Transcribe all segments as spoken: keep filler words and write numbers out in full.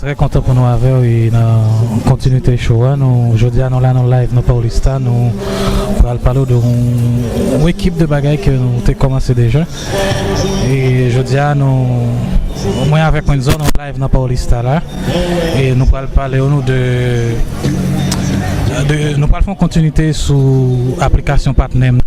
Trè kontan pou nou avè w e nan kontinite show a. Nou, jodi a, nou la nan live nan Paulista. Nou pral pale w de yon, yon ekip de bagay ke nou te kòmanse deja. E jodi a, nou, mwen avèk Wenzo, nou live nan Paulista la. E nou pral pale w nou de, de, nou pral fè yon kontinite sou aplikasyon patnè m.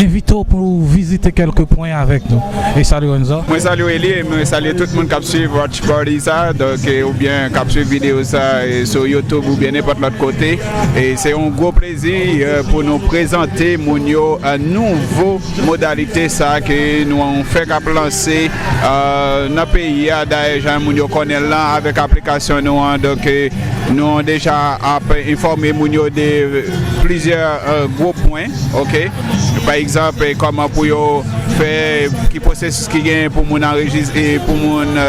Envite w pou w vizite kèlke pwen avèk nou. E salye Wenzo. Mwen salye Eli, e mwen salye tout moun k ap swiv Watch Party sa, donk, e, oubyen k ap swiv videyo sa, e, sou YouTube oubyen nenpòt lòt kote. E se yon gwo plezi, e, pou nou prezante moun yo, e, nouvo modalite sa ke nou fèk ap lanse, e, nan peyi a. Dayè, jan moun yo konnen l lan avèk aplikasyon nou an, donk, e, nou deja ap enfòme moun yo de plizyè, e, gwo pwen, oke? Pa egzanp, e, kòman pou yo fè, ki pwosesis ki genyen pou moun anrejis-, e, pou moun, e,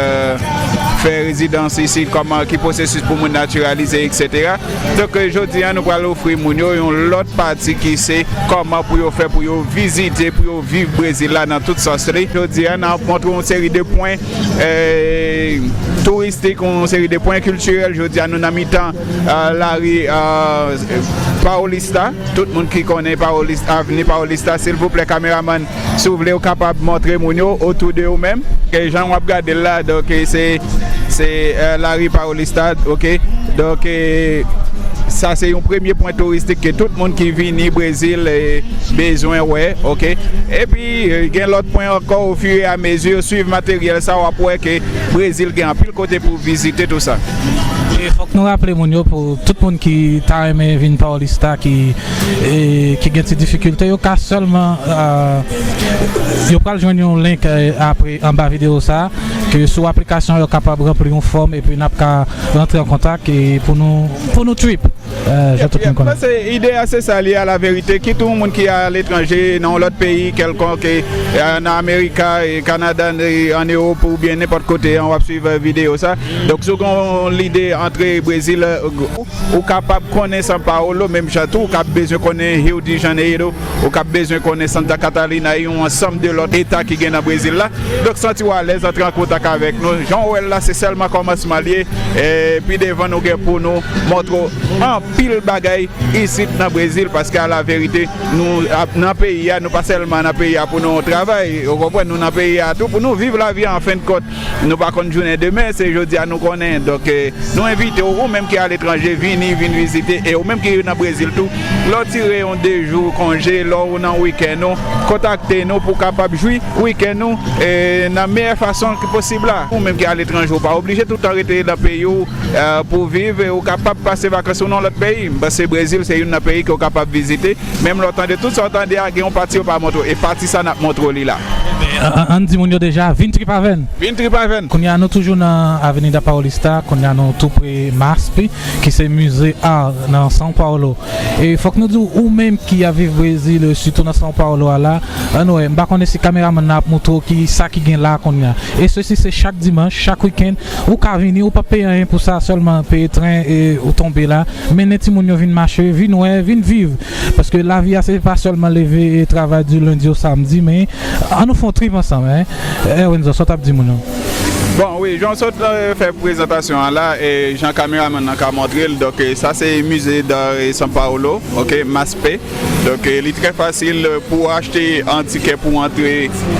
fè rezidans isit, kòman, ki pwosesis pou moun natiralize, etsetera. Donk, e, jodi a, nou pral ofri moun yo yon lòt pati ki se kòman pou yo fè pou yo vizite, pou yo viv Brezil la nan tout sans li. Jodi a, n ap montre yon seri de pwen, e, touristik, yon seri de pwen kiltirèl. Jodi a, nou nan mitan, e, lari, e, Paulista. Tout moun ki konnen Paulista, avni Paulista, silvouplè, kameramann, si w vle, w kapab montre moun yo otou de ou menm. E jan w ap gade l la, donk, e, se, se, e, lari Paulista, oke? Donk, e, sa se yon premye pwen touristik ke tout moun ki vini Brezil, e, bezwen wè, oke? Epi, e, gen lòt pwen ankò, ofiriamezi, swiv materyèl sa, w ap wè ke Brezil gen anpil kote pou vizite, tou sa. E fòk nou raple moun yo, pou tout moun ki ta renmen vin Paulista, ki, e, ki gen ti difikilte, yo ka sèlman, e, yo pral jwenn yon link, e, apre, anba videyo sa, ke sou aplikasyon yo kapab ranpli yon fòm, epi n ap ka rantre an kontak, e, pou nou, pou nou trip. E, jan tout moun konnen. Yep, yep. Paske ide a se sa li ye, alaverite. Kit ou moun ki aletranje, nan yon lòt peyi kèlkonk, e, e, nan Amerika, e, Kanada, e, ann Ewòp oubyen nenpòt kote an, w ap swiv, e, videyo sa. Donk, si w gen yon lide antre Brezil, e, ou, ou kapab konnen São Paulo, menm jan tou, ou ka bezwen konnen Rio de Janeiro, ou ka bezwen konnen Santa Catarina, e yon ansanm de lòt eta ki gen nan Brezil la. Donk, santi w alèz, antre an kontak avèk nou. Jan w wè l la, se sèlman kòmansman l ye. E pi devan, nou gen pou nou montre w anpil bagay isit nan Brezil, paske alaverite, nou ap nan peyi a, nou pa sèlman nan peyi a pou nou travay, ou konprann, nou nan peyi a tou pou nou viv lavi a, an fen de kont. Nou pa konn jounen demen, se jodi a nou konnen. Donk, e, nou envite w, ou menm ki aletranje, vini, vin vizite, e ou menm ki nan Brezil tou, lè w tire yon de jou konje, lè w nan wikenn ou, kontakte nou pou w kapab jwi wikenn ou, e, nan meyè fason ki posib la. Ou menm ki aletranje, ou pa oblije tout tan rete nan peyi w, e, pou w viv, e ou kapab pase vakans ou nan lòt peyi. M panse Brezil se youn nan peyi ke w kapab vizite. Menm lè w tande tout sa w tande a, gen yon pati yo pa montre w. E pati sa n ap montre w li la. An, an, ann di moun yo deja, vin trip avè n. Vin trip avè n. Kounye a, nou toujou nan Avenida Paulista. Kounye a, nou tou pre MASP, ki se mize ar nan São Paulo. E fòk nou di w, ou menm ki ap viv Brezil, sitou nan São Paulo a la, ann wè, m pa konnen si kameramann nan ap montre w ki sa ki gen la kounye a. E sesi se chak dimanch, chak wikenn, ou ka vini, ou p ap peye anyen pou sa, sèlman peye tren e ou tonbe la. Mennen timoun yo vin mache, vin wè, vin viv. Paske lavi a se pa sèlman leve e travay di lendi o samdi, men ann nou fè yon trip ansanm, en. E, Wenzo, sa w t ap di moun yo? Bon, wi, jan w sot, e, fè prezantasyon an la, e jan kameramann nan ka montre l, donk, e, sa se Musée d'Art e São Paulo, oke, MASP. Donk, e, li trè fasil, e, pou w achte an tikè pou w antre,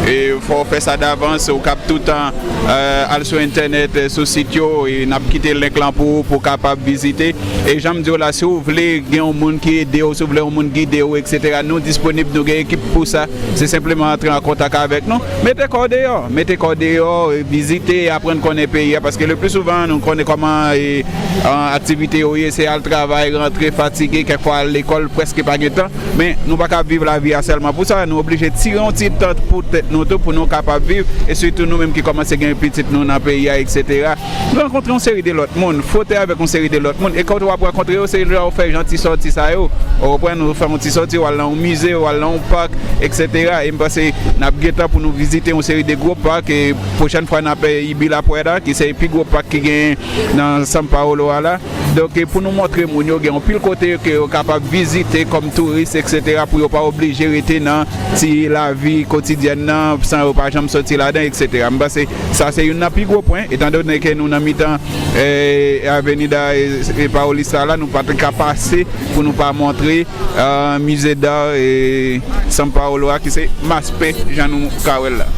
e, fò w fè sa davans, ou kab toutan, e, al sou entènèt, e, sou sit yo, e n ap kite link lan pou ou, pou w kapab vizite. E jan m di w la, si w vle gen yon moun ki ede w, si w vle yon moun gide w, etsetera, nou disponib, nou gen ekip pou sa. Se senpleman antre an kontak avèk nou. Mete kò w deyò, mete kò w deyò, e, vizite, aprann konnen peyi a, paske le pli souvan, nou konnen kòman, e, an, aktivite yo ye, se al travay, rantre fatige, kèkfwa al lekòl, prèske pa gen tan. Men nou pa ka viv lavi a sèlman pou sa, nou oblije tire yon ti tan pou tèt nou tou, pou nou kapab viv, e sitou nou menm ki kòmanse gen pitit nou nan peyi a, etsetera. Nou rankontre yon seri de lòt moun, fwote avèk yon seri de lòt moun, e kote w ap rankontre yo, se lè w fè jan ti sòti sa yo. Ou konprann, ou fè yon ti sòti, w al nan yon mize, w al nan yon pak, etsetera. E m panse n ap gen tan pou nou vizite yon seri de gwo pak, e pwochèn fwa n ap, e, Ibirapuera, ki se pi gwo pak ki gen nan São Paulo a la. Donk, e pou nou montre moun yo, gen yon pil kote ke yo kapab vizite kòm touris, et cetera, pou yo pa oblije rete nan ti lavi kotidyèn nan, san yo pa janm soti ladan, et cetera. M panse sa se youn nan pi gwo pwen, etandone ke nou nan mitan, eh, Avenida, eh, eh, Paulista la, nou pa t ka pase pou nou pa montre, eh, Musée d'Art, eh, São Paulo a, ki se MASP, jan nou ka wè l la.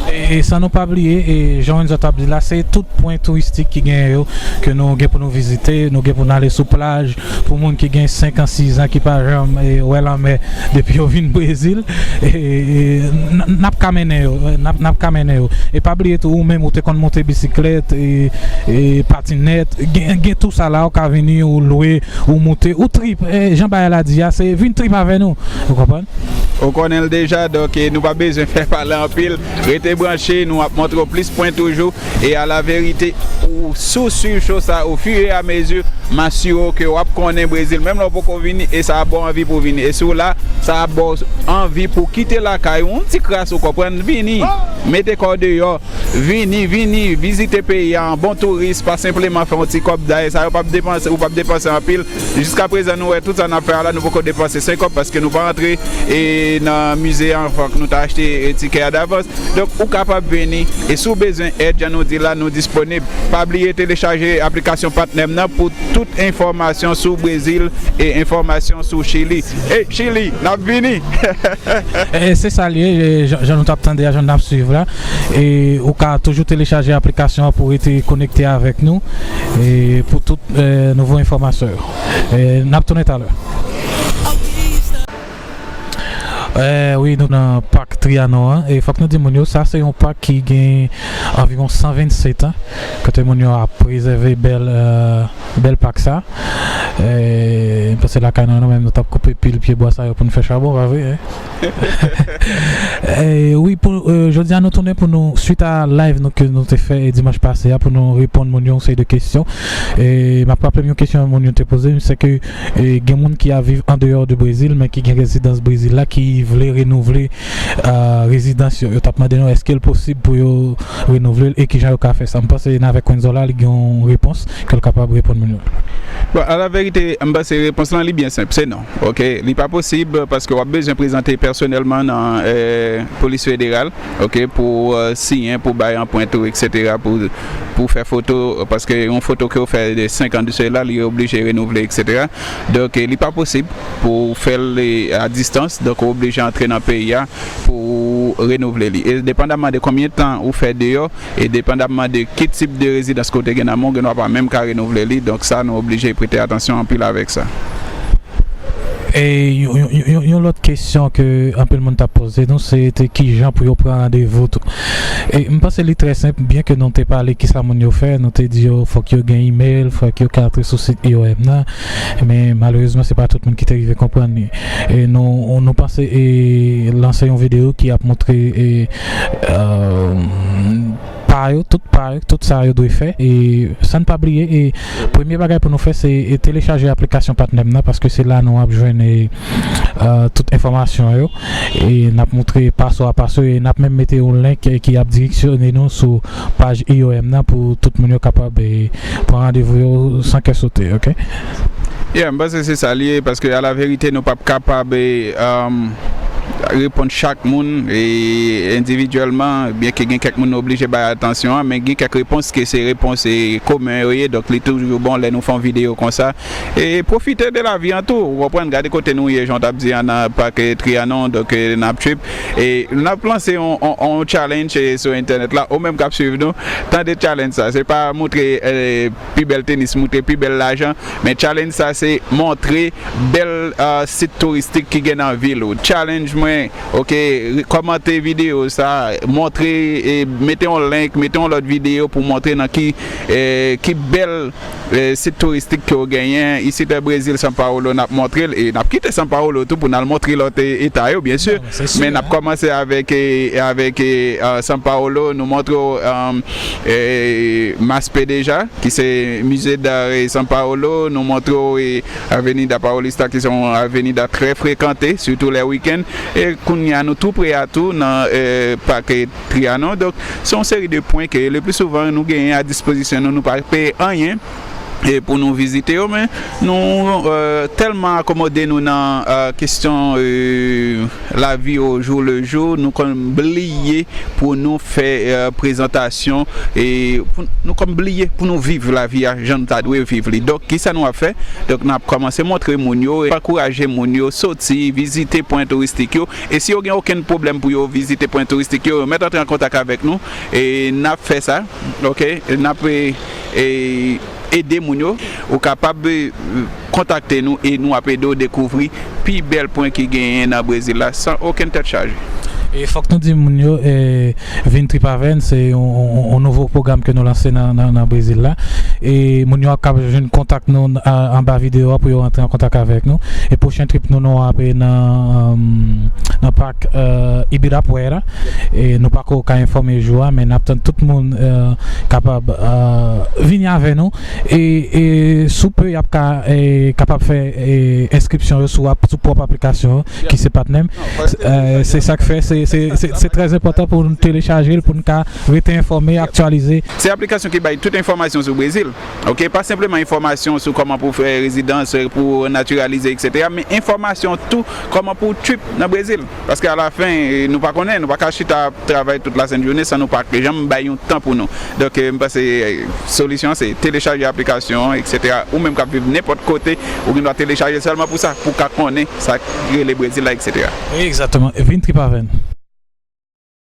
E, e san nou pa bliye, e jan Renzo t ap di la, se tout pwen touristik ki genyen yo, ke nou gen pou nou vizite, nou gen pou n ale sou plaj, pou moun ki gen senk an, sis an, ki pa janm, e, wè lanmè depi yo vin Brezil, e, e, n, n ap ka mennen yo, n ap, n ap ka mennen yo. E pa bliye tou, ou menm, ou te konn monte bisiklèt, e, e, patinèt, gen, gen tou sa la, ou ka vini, ou lwe, ou moute, ou trip, e, jan bagay la di a, se vin trip avè nou, ou konprann? Ou konnen l deja, donk, e, nou pa bezwen fè pale anpil. Rete branche, nou ap montre w plis pwen toujou. E a la verite, ou si w swiv show sa o fur et à mesure, m asire w ke w ap konnen Brezil, menm lè w poko vini, e sa ap ba w anvi pou w vini. E si w la, sa ap ba w anvi pou w kite lakay ou, yon ti kras, ou konprann, vini, mete kò w deyò, vini, vini, vizite peyi a, an bon touris, pa senpleman fè yon ti kòb. Dayè, sa yo p ap depanse, ou p ap depanse anpil. Jiska prezan, nou wè tout sa n ap fè a la, nou poko depanse senk kòb paske nou pa antre, e, nan mize a anvan ke nou ta achte, e, tikè a davans. Donk, ou kapab vini, e si w bezwen èd, jan nou di la, nou disponib. Pa bliye telechaje aplikasyon Patnè m nan pou tout enfòmasyon sou Brezil e enfòmasyon sou Chili. E Chili, n ap vini! E se sa l ye, e jan, jan nou t ap tande a, jan n ap swiv la. E ou ka toujou telechaje aplikasyon an pou rete konekte avèk nou, e pou tout, e, nouvo enfòmasyon yo. E n ap tounen talè. E, wi, nou nan pak Trianon an. E fòk nou di moun yo, sa se yon pak ki gen anviwon san vennsenk an, kote moun yo ap prezève bèl, e, bèl pak sa. E, m panse lakay nou, nou menm, nou t ap koupe pil pye bwa sa yo pou n fè chabon, pa vre, en? E, wi, pou, e, jodi a nou tounen pou nou, swit a live nou ke nou te fè, e, dimanch pase a, pou nou reponn moun yo yon seri de kesyon. E m ap raple m yon kesyon moun yo te poze m, se ke, e, gen moun ki ap viv andeyò de Brezil, men ki gen rezidans Brezil la, ki vle renouvle, e, rezidans yo. Yo t ap mande nou, èske l posib pou yo renouvle l e kijan yo ka fè sa? M panse n avèk Renzo la, li gen yon repons ke l kapab reponn moun yo. Bon, a la verite, m panse repons lan li byen senp, se non. Oke, li pa posib paske w ap bezwen prezante pèsonèlman nan, e, polis federal, oke, pou, e, siyen, pou bay anprent ou, et cetera, pou, pou fè foto, paske yon foto ke w fè de senk an de sela, li oblije renouvle, et cetera. Donk, e, li pa posib pou w fè l, e, a distans, donk ou oblije antre nan peyi a pou w renouvle li. E depandamman de konbyen tan ou fè deyò, e depandamman de ki tip de rezidans ke w te gen nan men w, gen dwa pa menm ka renouvle li. Donk sa, nou oblije prete atansyon anpil avèk sa. E yon, yon, yon, yon lòt kesyon ke anpil moun t ap poze nou, se te kijan pou yo pran randevou tou. E m panse li trè senp, byen ke nou te pale kisa moun yo fè, nou te di yo fòk yo gen imèl, fòk yo ka antre sou sit I O M nan, men malerezman, se pa tout moun ki te rive konprann li. E nou, nou panse e lanse yon videyo ki ap montre e, e, pa yo, tout pa yo, tout sa yo dwe fè. E san n pa bliye, e premye bagay pou nou fè, se, e, telechaje aplikasyon Patnè m nan, paske se la nou ap jwenn, e, e, tout enfòmasyon yo. E n ap montre paso a paso, e n ap menm mete yon link, e, ki ap direksyone nou sou paj I O M nan pou tout moun yo kapab, e, pran randevou yo san kè sote, oke? Yeah, m panse se sa l ye, paske a la verite, nou p ap kapab, e, um, reponn chak moun, e, endividyèlman, byen ke gen kèk moun nou oblije bay atansyon an, men gen kèk repons ke se repons, e, komen yo ye, donk li toujou bon lè nou fè yon videyo konsa. E pwofite de lavi an tou, ou konprann, gade kote nou ye, jan w t ap di an, nan pak, e, Trianon, donk, e, n ap trip. E n ap lanse yon, yon, yon challenge, e, sou entènèt la, ou menm k ap swiv nou, tande challenge sa, se pa montre, e, pi bèl tenis, montre pi bèl lajan, men challenge sa se montre bèl, ah, sit touristik ki gen nan vil ou. Challenge mwen, oke, re-, kòmante videyo sa, montre, e, mete yon link, mete yon lòt videyo pou montre nan ki, e, ki bèl, e, sit touristik ke w genyen. Isit, e, Brezil, São Paulo, n ap montre l, e n ap kite São Paulo tou pou n al montre lòt, e, eta yo, byen si. Men n ap kòmanse avèk, e, avèk, e, ah, São Paulo, nou montre w, ah, e, MASP deja, ki se Musée d'Art São Paulo, nou montre w, e, Avenida Paulista, ki se yon avenida trè frekante, sitou lè wikenn. E Kounye a nou tou pre a tou nan eh, pak eh, Trianon. Donk, se yon seri de pwen ke le pli souvan nou genyen a dispozisyon nou, nou pa peye anyen eh, pou nou vizite yo, men nou eh, tèlman akomode nou nan eh, kesyon eh, lavi o jou le jou, nou konn bliye pou nou fè eh, prezantasyon e pou, nou konn bliye pou nou viv lavi a jan nou ta dwe viv li. Donk, kisa nou ap fè? Donk, n ap kòmanse montre moun yo, ankouraje moun yo soti, vizite pwen touristik yo. E si yo gen okenn pwoblèm pou yo vizite pwen touristik yo, yo mèt antre an kontak avèk nou e n ap fè sa, oke? N ap e, e, ede moun yo. Ou kapab e, kontakte nou e nou ap ede w dekouvri pi bèl pwen ki genyen nan Brezil la san okenn tèt chaje. E fòk nou di moun yo, e, Vin Trip Haven, se yon, yon, yon nouvo pwogram ke nou lanse nan, nan, nan Brezil la. E moun yo ap kab jwenn kontak nou a- anba videyo a pou yo rantre an kontak avèk nou. E pwochen trip nou, nou ap e nan, um, nan pak uh, Ibirapuera. E nou pako ka enfòme jou a, men n ap tann tout moun uh, kapab uh, vini avè nou. E, e sou pe y ap ka e, kapab fè e, enskripsyon yo sou, ap- sou pwòp aplikasyon yo, ki se Patnèm. Eh, se sa k fè se, se, se, se trè enpòtan pou nou telechaje l, pou nou ka rete enfòme, aktyalize. Se aplikasyon ki bay tout enfòmasyon sou Brezil. Oke, pa senpleman enfòmasyon sou kòman pou fè rezidans, pou natiralize, eksetera, men enfòmasyon tou kòman pou trip nan Brezil. Paske alafen, eh, nou pa konnen, nou pa ka chita ap travay tout lasent jounen san nou pa janm bay yon tan pou nou. Donk, eh, m panse eh, solisyon an se telechaje aplikasyon an, eksetera. Ou menm k ap viv nenpòt kote, ou gen dwa telechaje l sèlman pou sa, pou w ka konnen sa k rele Brezil la, eksetera. Egzakteman. Vin Trip Haven.